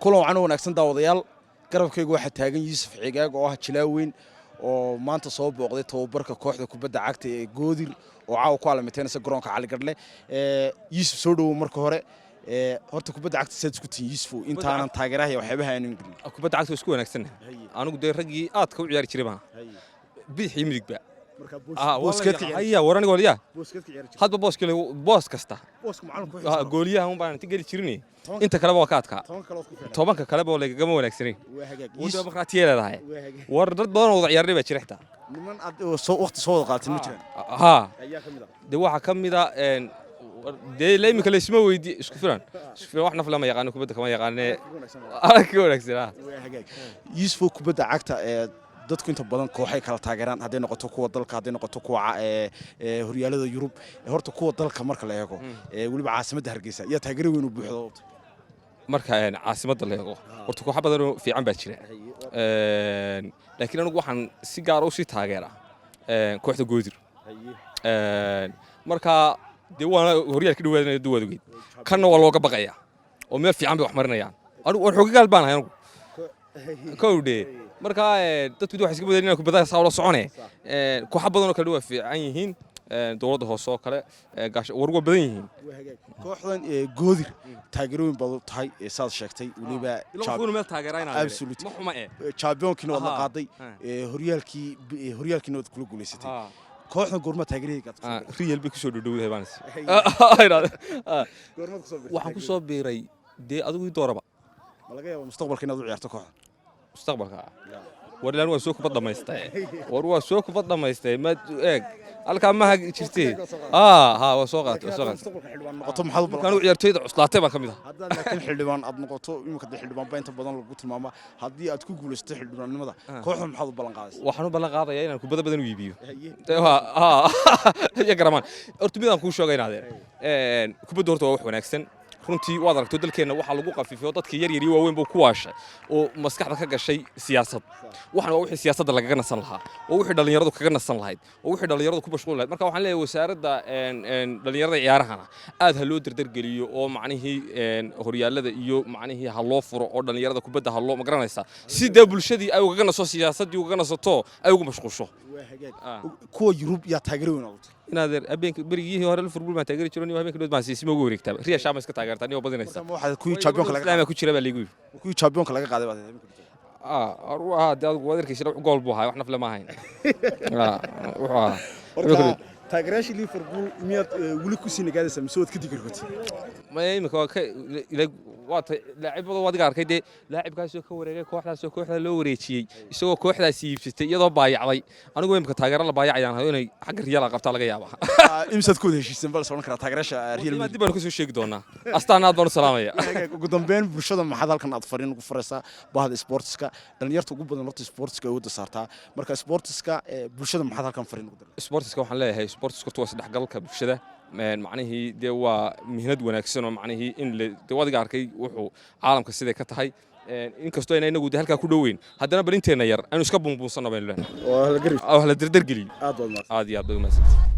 Kulan wacan oo wanaagsan, daawadayaal. Garabkaygu waxaa taagan Yuusuf Cigaag oo ah jilaaweyn oo maanta soo booqday tababarka kooxda kubadda cagta ee Goodir oo caawa ku alamiteynaysa garoonka Caligadhle. Yuusuf, soo dhowow marka hore. Horta kubadda cagta saad isku tihiin, Yuusuf, intaanan taageeraha iyo waxyaabaha aanan gelin? Kubadda cagta waa isku wanaagsannahay. Anigu dee raggii aadka u ciyaari jiray baan, bidix iyo midigba. Haya, war aniga ya hadba booska, boos kasta, gooliyaha un baan inta geli jirin, inta kaleba waa ka adkaa. 10-ka kaleba oo lagagama wanaagsanayn, markhaatiyay leedahay. War dad badan oo wada ciyaarnay baa jira xitaa. Niman aad waqti soo wada qaateen ma jiraan? Haa. Ayaa ka mid ah? Dee waxaa ka mid a, dee la imika laysma weydi. Isku filan, isku filan, wax naf lama yaqaano, kubadda kama yaqaane, arag ka wanaagsan. Yuusufo, kubadda cagta ee dadku inta badan kooxay kala taageeraan, hadday noqoto kuwa dalka, hadday noqoto kuwa horyaalada Yurub. Horta kuwa dalka marka la eego, weliba caasimadda Hargeysa, yaa taageero weyn u buuxdo? Marka caasimadda la eego, horta kooxo badan oo fiican baa jira, laakiin anigu waxaan si gaara usii taageeraa kooxda Goodir. Marka dee waana horyaalka dhawaadinaya, duwaad ogeyd, kanna waa looga baqayaa oo meel fiican bay wax marinayaan. Anigu war xoogagaal baan ahay anigu, kowdhe. Marka dadku waxay iska moodayaan inaan kubadaha saa ula socone. Kooxo badan oo kale waa fiican yihiin, dowladda hoose oo kale, war waa badan yihiin. Kooxdan Goodir taageerooyin baad tahay, saad sheegtay weliba. Meel taageera. Ma xuma ee. Championkiina waad la qaaday, horyaalkii, horyaalkiina waad kula guulaysatay. Kooxdan goorma taageerahayga? Real bay kusoo dhowdhowdahay baan. Waxaan ku soo biiray dee adigu dooraba. Ma laga yaaba mustaqbalka inaad u ciyaarto kooxda? Mustaqbalka, war ilaan waa soo kubad dhamaystay, war waa soo kubad dhamaystay. Ma eeg halkaa ma jirtee? Ha, waa soo qaatay, waa soo qaatay. Mustaqbalka xildhibaan noqoto, maxaad u ballan? Anigu ciyaartoyda cuslaatay baan ka mid ah. Haddaad laakiin xildhibaan aad noqoto, imika dee xildhibaan baa inta badan lagu tilmaamaa, haddii aad ku guulaysato xildhibaannimada, kooxda maxaad u ballan qaadaysaa? Waxaan u ballan qaadayaa inaan kubada badan u iibiyo iyo garamaan. Horta midaan kuu sheegay inaadeen, kubaddu horta waa wax wanaagsan runtii. Waad aragto dalkeenna waxaa lagu qafiifiyo, dadkii yar yar iyo waaweyn buu ku waashay oo maskaxda ka gashay siyaasad. Waxan waa wixii siyaasadda lagaga nasan lahaa oo wixii dhallinyaradu kaga nasan lahayd oo wixii dhallinyaradu ku mashquul lahayd. Marka waxaan leeyahay wasaaradda dhallinyarada ciyaarahana aad ha loo dardargeliyo oo macnihii horyaalada iyo macnihii ha loo furo oo dhallinyarada kubadda ha loo, ma garanaysaa, si dee bulshadii ay ugaga naso siyaasaddii, ugaga nasato, ay ugu mashquusho. Kuwa Yurub yaa taageero weyn aad u tahay? Inaadeer, habeenka berigihii hore Liverpool baan taageeri jiro. Niyo habeenka dhood baan siisima ugu wareegtaa, Real Shama iska taageertaa niyo badinaysa. Marka waxaad kuwii championka laga Islaama ku jira baa laygu yidhi. Kuwii championka laga qaaday baad habeenka dhood. Ah, ahaa dee, adigu waad arkaysa, gool buu ahaa, wax nafle ma ahayn. Wuxuu ahaa Marka taageerayaashii Liverpool miyaad weli ku sii nagaadaysaa mise waad ka digirgotay? Ma imika waa ka waa tay laacibada waa adiga arkay dee, laacibkaasoo ka wareegay kooxdaasoo kooxda loo wareejiyey, isagoo kooxdaasi iibsatay iyadoo baayacday. Anigu imika taageero la baayacayaan hayo, inay xagga Real qabtaa laga yaabaa. Imisaad ku wada heshiiseen bal socon karaa taageerayaasha Real Madrid? Dib baanu kasoo sheegi doonaa. Astaan aad baan u salaamaya. Ugu dambeyn, bulshada maxaad halkan aad fariin ugu faraysaa, bahda sportska, dhalinyarta ugu badan horta sportska awoodda saartaa? Marka sportska bulshada maxaad halkan fariin ugu diraysaa? Sportska waxaan leeyahay, sportska horta waa isdhexgalka bulshada. Macnihii dee waa mihnad wanaagsan oo macnihii in la dee adiga arkay wuxuu caalamka siday ka tahay. Inkastoo ayna inagu dee halkaa ku dhoweyn, haddana bal inteenna yar aynu iska buunbuunsanno baynu leenahay, waa la gari wax la dardargeliyo. Aad baad mahadsan. Aad iyo aad bay u mahadsantahay.